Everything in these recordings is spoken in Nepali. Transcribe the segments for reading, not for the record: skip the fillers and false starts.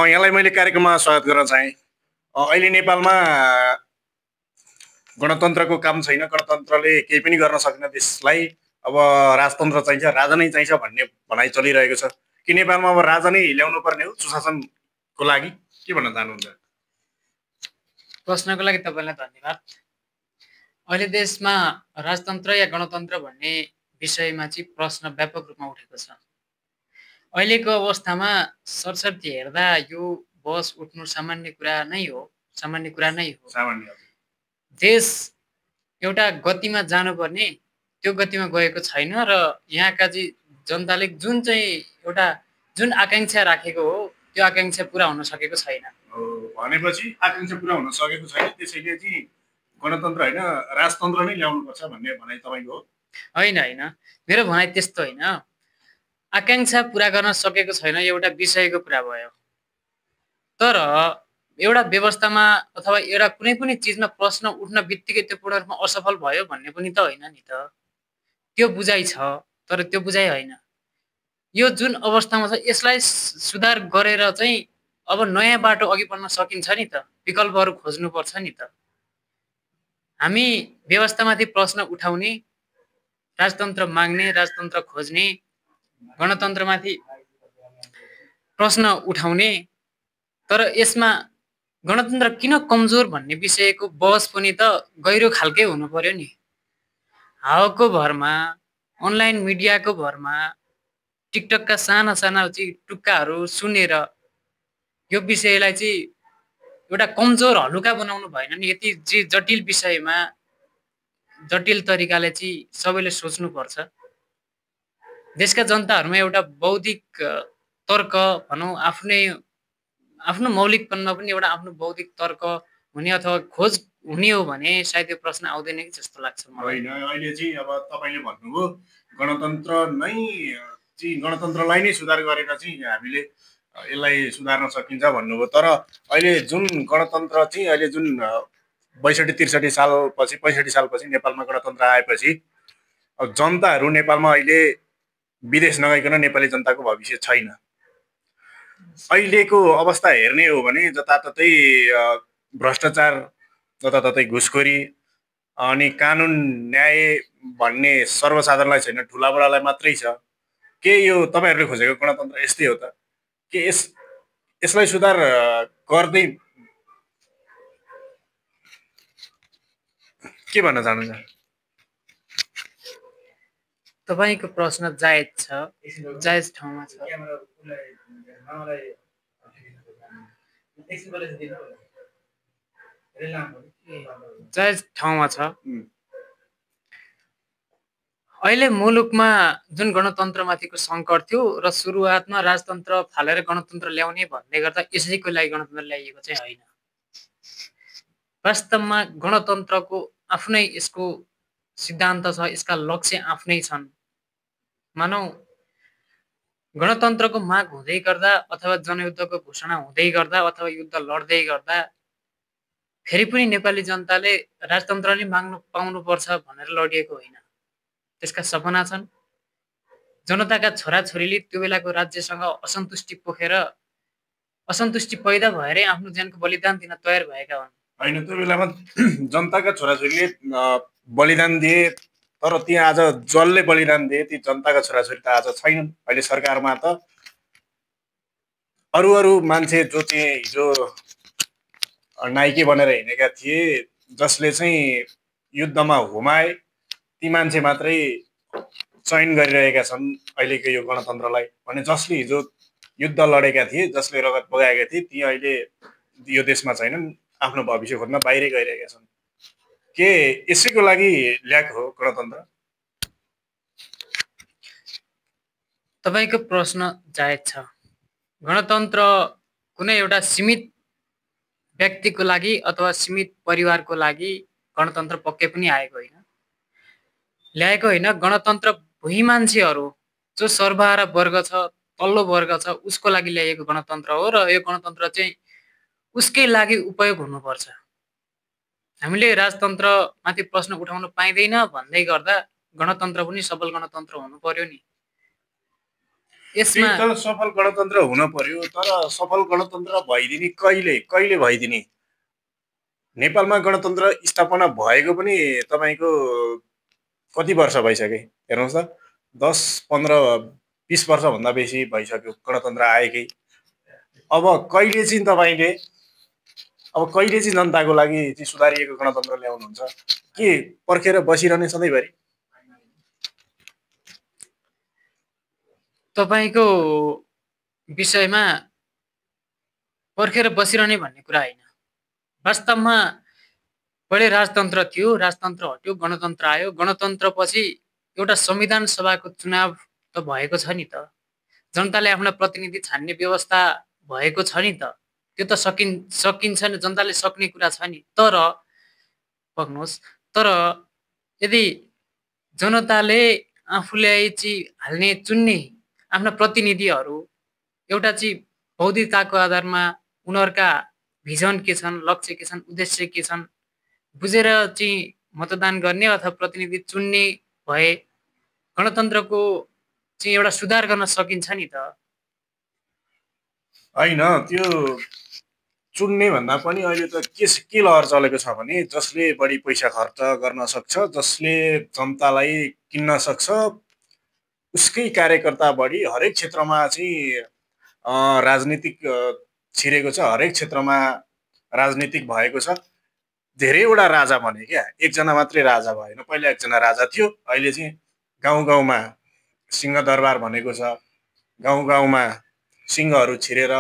यहाँलाई मैले कार्यक्रममा स्वागत गर्न चाहेँ। अहिले नेपालमा गणतन्त्रको काम छैन, गणतन्त्रले केही पनि गर्न सकेन देशलाई। अब राजतन्त्र चाहिन्छ, राजा नै चाहिन्छ भन्ने भनाइ चलिरहेको छ। कि नेपालमा अब राजा नै ल्याउनु पर्ने हो सुशासनको लागि, के भन्न चाहनुहुन्छ? प्रश्नको लागि तपाईँलाई धन्यवाद। अहिले देशमा राजतन्त्र या गणतन्त्र भन्ने विषयमा चाहिँ प्रश्न व्यापक रूपमा उठेको छ। अहिलेको अवस्थामा सरसर्ती हेर्दा यो बस उठ्नु सामान्य कुरा नै हो। देश एउटा गतिमा जानुपर्ने त्यो गतिमा गएको छैन र यहाँका चाहिँ जनताले जुन आकांक्षा राखेको हो त्यो आकांक्षा पुरा हुन सकेको छैन। भनेपछि आकांक्षा पुरा हुन सकेको छैन, त्यसैले चाहिँ गणतन्त्र होइन राजतन्त्र नै ल्याउनुपर्छ भन्ने भनाइ तपाईँको हो? होइन, मेरो भनाइ त्यस्तो होइन। आकांक्षा पुरा गर्न सकेको छैन एउटा विषयको कुरा भयो, तर एउटा व्यवस्थामा अथवा एउटा कुनै पनि चिजमा प्रश्न उठ्न बित्तिकै त्यो पूर्ण रूपमा असफल भयो भन्ने पनि त होइन नि त। त्यो बुझाइ छ, तर त्यो बुझाइ होइन। यो जुन अवस्थामा छ यसलाई सुधार गरेर चाहिँ अब नयाँ बाटो अघि बढ्न सकिन्छ नि त, विकल्पहरू खोज्नुपर्छ नि त। हामी व्यवस्थामाथि प्रश्न उठाउने, राजतन्त्र माग्ने, राजतन्त्र खोज्ने, गणतन्त्रमाथि प्रश्न उठाउने, तर यसमा गणतन्त्र किन कमजोर भन्ने विषयको बहस पनि त गहिरो खालकै हुनु पर्यो नि। हावाको भरमा, अनलाइन मिडियाको भरमा, टिकटकका साना चाहिँ टुक्काहरू सुनेर यो विषयलाई चाहिँ एउटा कमजोर हलुका बनाउनु भएन नि। यति जटिल विषयमा जटिल तरिकाले चाहिँ सबैले सोच्नुपर्छ। देशका जनताहरूमा एउटा बौद्धिक तर्क भनौँ, आफ्नो मौलिकपनमा पनि एउटा आफ्नो बौद्धिक तर्क हुने अथवा खोज हुने हो भने सायद यो प्रश्न आउँदैन कि जस्तो लाग्छ मलाई। होइन, अहिले चाहिँ अब तपाईँले भन्नुभयो गणतन्त्रलाई नै सुधार गरेर चाहिँ हामीले यसलाई सुधार्न सकिन्छ भन्नुभयो। तर अहिले जुन गणतन्त्र चाहिँ अहिले जुन 62-63 सालपछि 65 सालपछि नेपालमा गणतन्त्र आएपछि जनताहरू नेपालमा अहिले विदेश नगइकन नेपाली जनताको भविष्य छैन। अहिलेको अवस्था हेर्ने हो भने जताततै भ्रष्टाचार, जताततै घुसखोरी अनि कानुन न्याय भन्ने सर्वसाधारणलाई छैन, ठुला बडालाई मात्रै छ। के यो तपाईँहरूले खोजेको गणतन्त्र यस्तै हो त? के यसलाई सुधार गर्दै के भन्न चाहनुहुन्छ? तपाईँको प्रश्न जायज छ, जायज ठाउँमा छ। जायज ठाउँमा छ। अहिले मुलुकमा जुन गणतन्त्रमाथिको सङ्कट थियो र सुरुवातमा राजतन्त्र फालेर गणतन्त्र ल्याउने भन्दै गर्दा यसैको लागि गणतन्त्र ल्याइएको चाहिँ होइन। वास्तवमा गणतन्त्रको आफ्नै यसको सिद्धान्त छ, यसका लक्ष्य आफ्नै छन्। मानौ गणतन्त्रको माग हुँदै गर्दा अथवा जनयुद्धको घोषणा हुँदै गर्दा अथवा युद्ध लड्दै गर्दा फेरि पनि नेपाली जनताले राजतन्त्र नै माग्नु पाउनुपर्छ भनेर लडिएको होइन। त्यसका सपना छन्। जनताका छोराछोरीले त्यो बेलाको राज्यसँग असन्तुष्टि पोखेर असन्तुष्टि पैदा भएरै आफ्नो ज्यानको बलिदान दिन तयार भएका हुन्। होइन, त्यो बेलामा जनताका छोराछोरीले बलिदान दिए, तर त्यहाँ आज जसले बलिदान दिए ती जनताका छोराछोरी त आज छैनन्। अहिले सरकारमा त अरू मान्छे जो चाहिँ हिजो नाइके बनेर हिँडेका थिए, जसले चाहिँ युद्धमा हुमाए, ती मान्छे मात्रै चयन गरिरहेका छन् अहिलेको यो गणतन्त्रलाई। भने जसले हिजो युद्ध लडेका थिए, जसले रगत बगाएका थिए, ती अहिले यो देशमा छैनन्, आफ्नो भविष्य खोज्न बाहिरै गइरहेका छन्। के यसैको लागि ल्याएको हो गणतन्त्र? तपाईँको प्रश्न जायज छ। गणतन्त्र कुनै एउटा सीमित व्यक्तिको लागि अथवा सीमित परिवारको लागि गणतन्त्र पक्कै पनि ल्याएको होइन। गणतन्त्र भुइँ मान्छेहरू जो सर्वहारा वर्ग छ, तल्लो वर्ग छ, उसको लागि ल्याइएको गणतन्त्र हो र यो गणतन्त्र चाहिँ उसकै लागि उपयोग हुनुपर्छ। हामीले राजतन्त्रमाथि प्रश्न उठाउन पाइँदैन भन्दै गर्दा गणतन्त्र पनि सबल गणतन्त्र हुनु पर्यो नि। यसमा तर सफल गणतन्त्र हुन पर्यो, तर सफल गणतन्त्र भइदिने कहिले कहिले भइदिने? नेपालमा गणतन्त्र स्थापना भएको पनि तपाईँको कति वर्ष भइसके हेर्नुहोस् त, 10, 15, 20 वर्षभन्दा बेसी भइसक्यो गणतन्त्र आएकै। अब कहिले चाहिँ तपाईँले जनताको लागि चाहिँ सुधारिएको गणतन्त्र ल्याउनुहुन्छ? के पर्खेर बसिरहने सधैँभरि? तपाईँको विषयमा पर्खेर बसिरहने भन्ने कुरा होइन। वास्तवमा पहिले राजतन्त्र थियो, राजतन्त्र हट्यो, गणतन्त्र आयो। गणतन्त्रपछि एउटा संविधान सभाको चुनाव त भएको छ नि त, जनताले आफ्ना प्रतिनिधि छान्ने व्यवस्था भएको छ नि त, त्यो त सकिन्छ नि, जनताले सक्ने कुरा छ नि। तर पक्नुहोस्, तर यदि जनताले आफूलाई चाहिँ हाल्ने चुन्ने आफ्ना प्रतिनिधिहरू एउटा चाहिँ बौद्धिकताको आधारमा उनीहरूका भिजन के छन्, लक्ष्य के छन्, उद्देश्य के छन् बुझेर चाहिँ मतदान गर्ने अथवा प्रतिनिधि चुन्ने भए गणतन्त्रको चाहिँ एउटा सुधार गर्न सकिन्छ नि त। होइन, त्यो चुन्ने भन्दा पनि अहिले त के लहर चलेको छ भने जसले बढी पैसा खर्च गर्न सक्छ, जसले जनतालाई किन्न सक्छ, उसकै कार्यकर्ता बढी हरेक क्षेत्रमा चाहिँ राजनीतिक छिरेको छ, हरेक क्षेत्रमा राजनीतिक भएको छ। धेरैवटा राजा भने क्या, एकजना मात्रै राजा भएन। पहिला एकजना राजा थियो, अहिले चाहिँ गाउँ गाउँमा सिंहदरबार भनेको छ, गाउँ गाउँमा सिंहहरू छिरेर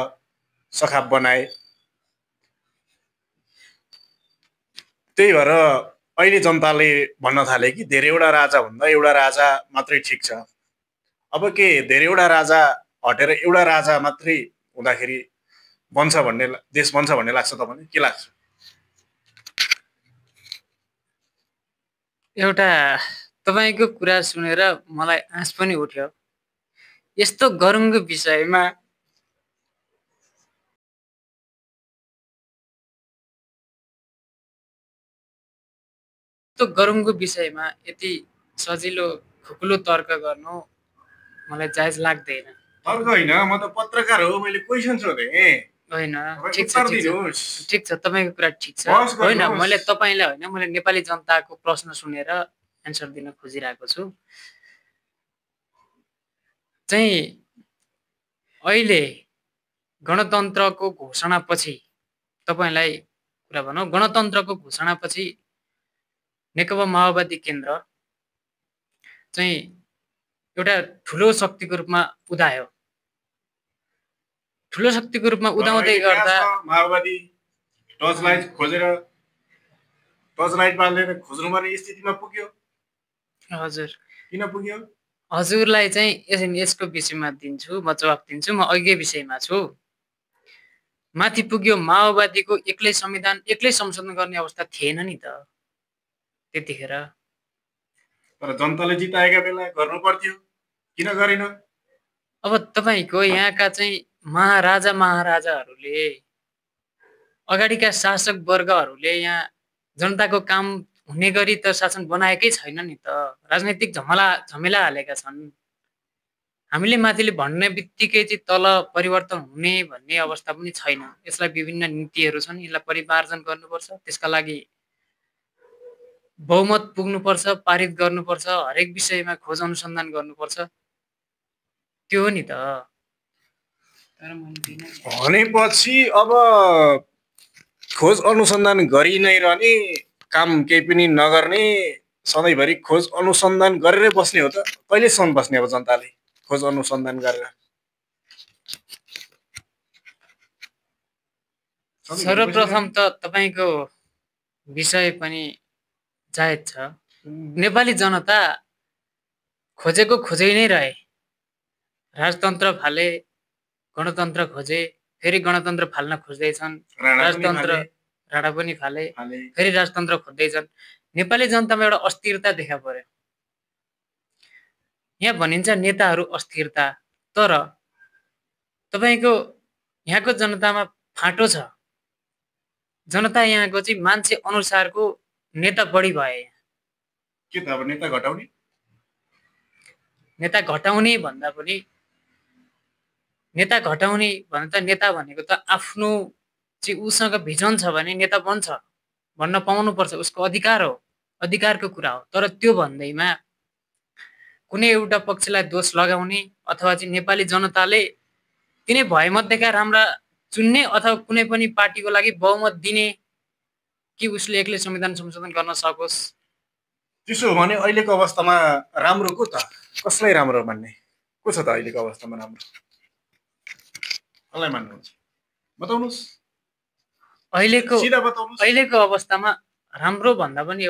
सखाप बनाए। त्यही भएर अहिले जनताले भन्न थाले कि धेरैवटा राजा भन्दा एउटा राजा मात्रै ठिक छ। अब के धेरैवटा राजा हटेर एउटा राजा मात्रै हुँदाखेरि बन्छ भन्ने, देश बन्छ भन्ने लाग्छ तपाईँलाई? के लाग्छ? एउटा तपाईँको कुरा सुनेर मलाई आँस पनि उठ्यो। यस्तो गरुङको विषयमा यति सजिलो खुकुलो तर्क गर्नु मलाई जायज लाग्दैन। तर्क होइन, म त पत्रकार हो, मैले क्वेसन सोधेँ। होइन, ठिक छ, तपाईँको कुरा ठिक छ। होइन, मैले तपाईँलाई होइन, मैले नेपाली जनताको प्रश्न सुनेर एन्सर दिन खोजिरहेको छु। चाहिँ अहिले गणतन्त्रको घोषणापछि तपाईँलाई कुरा भनौँ, गणतन्त्रको घोषणापछि नेकपा माओवादी केन्द्र चाहिँ एउटा ठुलो शक्तिको रूपमा उदायो। ठुलो शक्तिको रूपमा उदाउँदै गर्दा माओवादी टर्चलाइट बालेर खोज्नुपर्ने स्थितिमा पुग्यो। हजुर, किन पुग्यो? हजुरलाई चाहिँ यसको विषयमा दिन्छु, म जवाफ दिन्छु। म अघि विषयमा छु। माथि पुग्यो माओवादीको एक्लै संविधान एक्लै संशोधन गर्ने अवस्था थिएन नि त त्यतिखेर। तर जनताले जिताएका बेला गर्नु पर्थ्यो, किन गरेन? अब तपाईँको यहाँका चाहिँ महाराजाहरूले, अगाडिका शासक वर्गहरूले यहाँ जनताको काम हुने गरी त शासन बनाएकै छैन नि त, राजनैतिक झमेला हालेका छन्। हामीले माथिले भन्ने बित्तिकै चाहिँ तल परिवर्तन हुने भन्ने अवस्था पनि छैन। यसलाई विभिन्न नीतिहरू छन्, यसलाई परिमार्जन गर्नुपर्छ, त्यसका लागि बहुमत पुग्नुपर्छ, पारित गर्नुपर्छ, हरेक विषयमा खोज अनुसन्धान गर्नुपर्छ, त्यो हो नि त। भनेपछि अब खोज अनुसन्धान गरि नै रहने, काम केही पनि नगर्ने, सधैँभरि खोज अनुसन्धान गरेरै बस्ने हो त? कहिलेसम्म बस्ने अब जनताले खोज अनुसन्धान गरेर? सर्वप्रथम त तपाईँको विषय पनि जायज छ। नेपाली जनता खोजेको खोजै नै रहे। राजतन्त्र फाले, गणतन्त्र खोजे, फेरि गणतन्त्र फाल्न खोज्दैछन्, राणा पनि फाले, फेरि राजतन्त्र खोज्दैछन्। नेपाली जनतामा एउटा अस्थिरता देखा पर्यो। यहाँ भनिन्छ नेताहरू अस्थिरता, तर तपाईँको यहाँको जनतामा फाँटो छ। जनता यहाँको चाहिँ मान्छे अनुसारको नेता बढी भए। के त अब नेता घटाउने भन्दा पनि नेता घटाउने भने त नेता भनेको त आफ्नो चाहिँ उसँग भिजन छ भने नेता बन्छ भन्न पाउनुपर्छ, उसको अधिकार हो, अधिकारको कुरा हो। तर त्यो भन्दैमा कुनै एउटा पक्षलाई दोष लगाउने अथवा चाहिँ नेपाली जनताले तिनै भयमध्येका राम्रा चुन्ने अथवा कुनै पनि पार्टीको लागि बहुमत दिने कि उसले एक्लै संविधान संशोधन गर्न सकोस्। त्यसो हो भने अहिलेको अवस्थामा राम्रो को त, कसलाई राम्रो मान्ने, को छ त अहिलेको अवस्थामा राम्रो, कसलाई मान्नुहुन्छ बताउनुहोस्, अहिलेको अवस्थामा राम्रो भन्दा पनि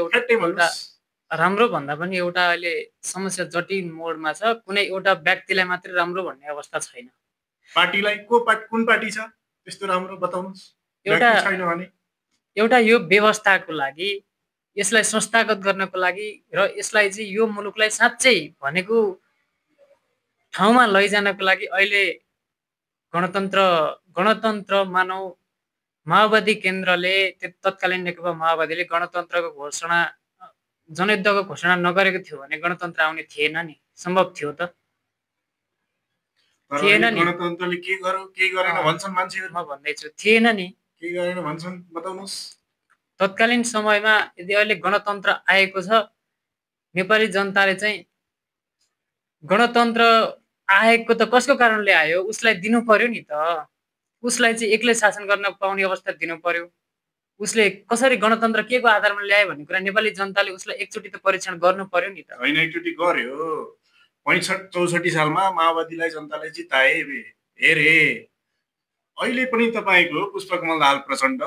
एउटा अहिले समस्या जटिल मोडमा छ। कुनै एउटा व्यक्तिलाई मात्रै राम्रो भन्ने अवस्था छैन। पार्टीलाई कुन पार्टी छ त्यस्तो राम्रो बताउनुहोस्। एउटा यो व्यवस्थाको लागि, यसलाई संस्थागत गर्नको लागि र यसलाई चाहिँ यो मुलुकलाई साँच्चै भनेको ठाउँमा लैजानको लागि अहिले गणतन्त्र मानौ माओवादी केन्द्रले, तत्कालीन नेकपा माओवादीले गणतन्त्रको घोषणा, जनयुद्धको घोषणा नगरेको थियो भने गणतन्त्र आउने थिएन नि, सम्भव थियो त थिएन नि। गणतन्त्रले के गरेन भन्छन् मान्छेहरू, म भन्दैछु थिएन नि, के गरेन भन्छन् बताउनुहोस्। तत्कालीन समयमा यदि अहिले गणतन्त्र आएको छ, नेपाली जनताले चाहिँ गणतन्त्र आएको त कसको कारणले आयो उसलाई दिनु पर्यो नि त। उसलाई चाहिँ एक्लै शासन गर्न पाउने अवस्था दिनु पर्यो। उसले कसरी गणतन्त्र के को आधारमा ल्यायो भन्ने कुरा नेपाली जनताले उसलाई एकचोटि त परीक्षण गर्नु पर्यो नि त। होइन, एकचोटि गर्यो। 65-64 सालमा माओवादीलाई जनताले जिताए हेरे। अहिले पनि तपाईँको पुष्पकमल दाहाल प्रचण्ड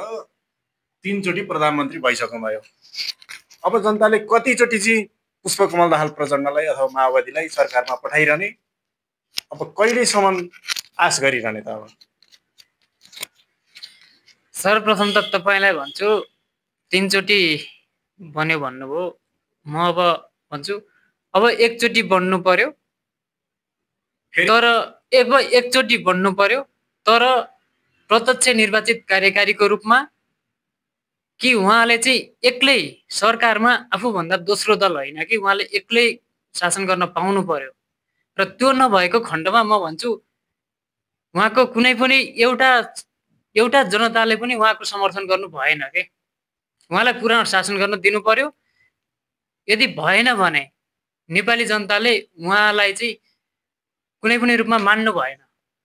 3 चोटि प्रधानमन्त्री भइसक्नुभयो। अब जनताले कतिचोटि चाहिँ पुष्पकमल दाहाल प्रचण्डलाई अथवा माओवादीलाई सरकारमा पठाइरहने, अब कहिलेसम्म आश गरिरहने त। अब सर्वप्रथम त तपाईँलाई भन्छु 3 चोटि बन्यो भन्नुभयो, म अब भन्छु अब एकचोटि बन्नु पर्यो। तर एकचोटि बन्नु पर्यो, तर प्रत्यक्ष निर्वाचित कार्यकारीको रूपमा, कि उहाँले चाहिँ एक्लै सरकारमा आफूभन्दा दोस्रो दल होइन कि उहाँले एक्लै शासन गर्न पाउनु पर्यो। र त्यो नभएको खण्डमा म भन्छु उहाँको कुनै पनि एउटा जनताले पनि उहाँको समर्थन गर्नु भएन के। उहाँलाई पुरा शासन गर्न दिनु पर्यो। यदि भएन भने नेपाली जनताले उहाँलाई चाहिँ कुनै पनि रूपमा मान्नु भएन,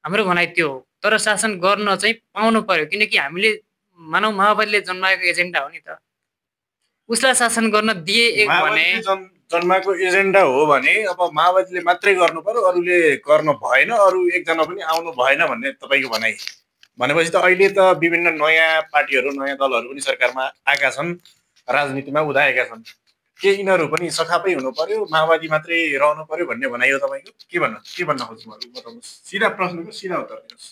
हाम्रो भनाइ त्यो हो। तर शासन गर्न चाहिँ पाउनु पर्यो, किनकि हामीले मानव माओवादीले जन्माएको एजेन्डा हो नि त। उसलाई शासन गर्न दिए भने, जन्माएको एजेन्डा हो भने अब माओवादीले मात्रै गर्नु पर्यो, अरूले गर्न भएन, अरू एकजना पनि आउनु भएन भन्ने तपाईँको भनाइ। भनेपछि त अहिले त विभिन्न नयाँ पार्टीहरू, नयाँ दलहरू पनि सरकारमा आएका छन्, राजनीतिमा उदाएका छन्। के यिनीहरू पनि सखापै हुनु पर्यो, माओवादी मात्रै रहनु पर्यो भन्ने भनाइ हो तपाईँको? के भन्न खोज्नु बताउनुहोस्। सिधा प्रश्नको सिधा उत्तर दिनुहोस्।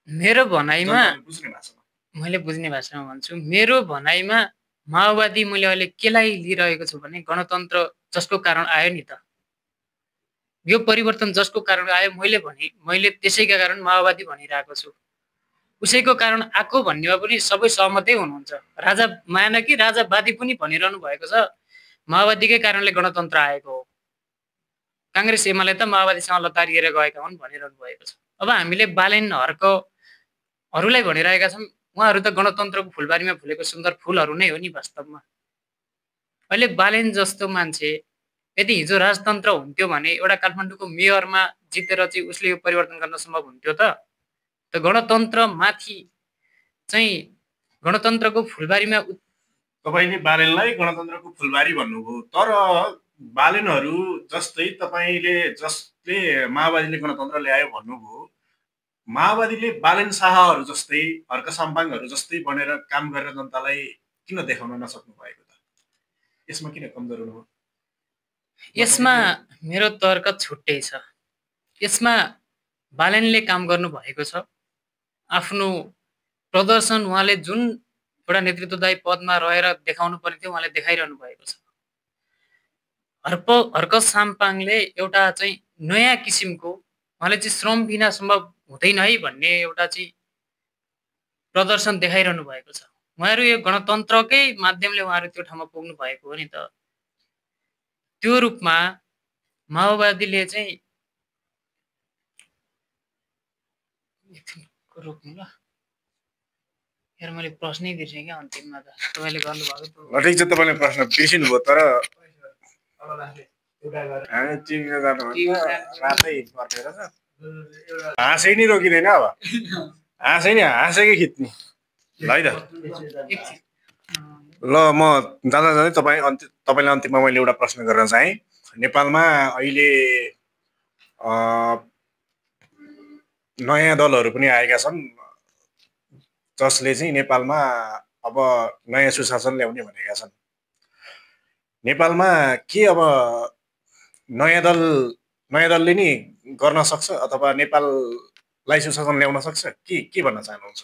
मेरो भनाइमा, मैले बुझ्ने भाषामा भन्छु, मेरो भनाइमा माओवादी मैले अहिले केलाई लिइरहेको छु भने गणतन्त्र जसको कारण आयो नि त, यो परिवर्तन जसको कारण आयो, मैले त्यसैका कारण माओवादी भनिरहेको छु। उसैको कारण आएको भन्नेमा पनि सबै सहमतै हुनुहुन्छ। राजा मायानकी राजावादी पनि भनिरहनु भएको छ माओवादीकै कारणले गणतन्त्र आएको हो। काङ्ग्रेस एमाले त माओवादीसँग लतारिएर गएका हुन् भनिरहनु भएको छ। अब हामीले बालेन हर्कहरूलाई भनिरहेका छौँ, उहाँहरू त गणतन्त्रको फुलबारीमा फुलेको सुन्दर फुलहरू नै हो नि वास्तवमा। अहिले बालेन जस्तो मान्छे यदि हिजो राजतन्त्र हुन्थ्यो भने एउटा काठमाडौँको मेयरमा जितेर चाहिँ उसले यो परिवर्तन गर्न सम्भव हुन्थ्यो त। गणतन्त्र माथि चाहिँ गणतन्त्रको फुलबारीमा तपाईँले बालेनलाई गणतन्त्रको फुलबारी भन्नुभयो, तर बालेनहरू जस्तै तपाईँले जसले माओवादीले गणतन्त्र ल्यायो भन्नुभयो, माओवादीले बालेन शाहहरू जस्तै, हर्क साम्पाङहरू जस्तै बनेर काम गरेर जनतालाई किन देखाउन नसक्नु भएको त? यसमा किन कमजोर हुनुभयो? यसमा मेरो तर्क छुट्टै छ। यसमा बालेनले काम गर्नु भएको छ। आफ्नो प्रदर्शन उहाँले जुन एउटा नेतृत्वदायी पदमा रहेर देखाउनु पर्ने थियो उहाँले देखाइरहनु भएको छ। हर्क साम्पाङले एउटा चाहिँ नयाँ किसिमको, उहाँले चाहिँ श्रम बिना सम्भव हुँदैन है भन्ने एउटा चाहिँ प्रदर्शन देखाइरहनु भएको छ। उहाँहरू यो गणतन्त्रकै माध्यमले उहाँहरू त्यो ठाउँमा पुग्नु भएको हो नि त। त्यो रूपमा माओवादीले चाहिँ एकछिन रोक्नु ल यार मैले प्रश्नै बिर्सेँ क्या अन्तिममा त तपाईँले गर्नुभएको ठिक छ तपाईँले प्रश्न बिर्सिनु भयो तर हामी टिभीमा जानु रातै पर्खेर छ हाँसै नि रोकिँदैन अब हाँसै नि हाँसेकै खिच्ने ल है त ल म जाँदा जाँदै तपाईँलाई अन्तिममा मैले एउटा प्रश्न गर्न चाहेँ नेपालमा अहिले नयाँ दलहरू पनि आएका छन् जसले चाहिँ नेपालमा अब नयाँ सुशासन ल्याउने भनेका छन् नेपालमा के अब नयाँ दलले नि गर्न सक्छ अथवा नेपाललाई सुशासन ल्याउन सक्छ के भन्न चाहनुहुन्छ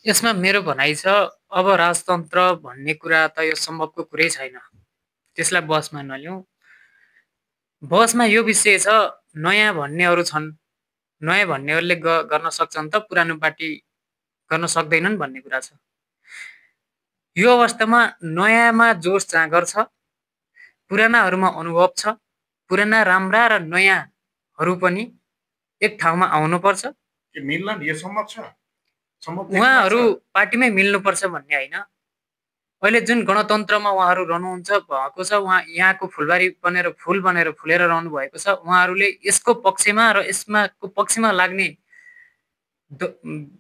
यसमा मेरो भनाइ छ अब राजतन्त्र भन्ने कुरा त यो सम्भवको कुरै छैन त्यसलाई बसमा नलिउँ बसमा यो विषय छ नयाँ भन्नेहरू छन् नयाँ भन्नेहरूले गर्न सक्छन् त पुरानो पार्टी गर्न सक्दैनन् भन्ने कुरा छ यो अवस्थामा नयाँमा जोस जाँगर छ पुरानाहरूमा अनुभव छ पुराना राम्रा र नयाँहरू पनि एक ठाउँमा आउनुपर्छ मिल्ला यो सम्भव छ उहाँहरू पार्टीमै मिल्नुपर्छ भन्ने होइन अहिले जुन गणतन्त्रमा उहाँहरू रहनुहुन्छ भएको छ उहाँ यहाँको फुलबारी बनेर फुलेर रहनु भएको छ उहाँहरूले यसको पक्षमा र यसमाको पक्षमा लाग्ने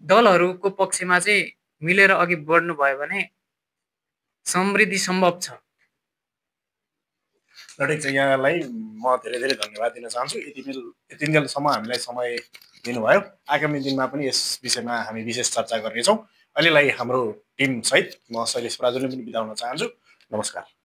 दलहरूको पक्षमा चाहिँ मिलेर अघि बढ्नु भयो भने समृद्धि सम्भव छ ठिक छ यहाँलाई म धेरै धेरै धन्यवाद दिन चाहन्छु यतिन्जेलसम्म हामीलाई समय दिनुभयो आगामी दिनमा पनि यस विषयमा हामी विशेष चर्चा गर्नेछौँ अहिलेलाई हाम्रो टिम सहित म शैलेश पराजुली पनि बिदा हुन चाहन्छु नमस्कार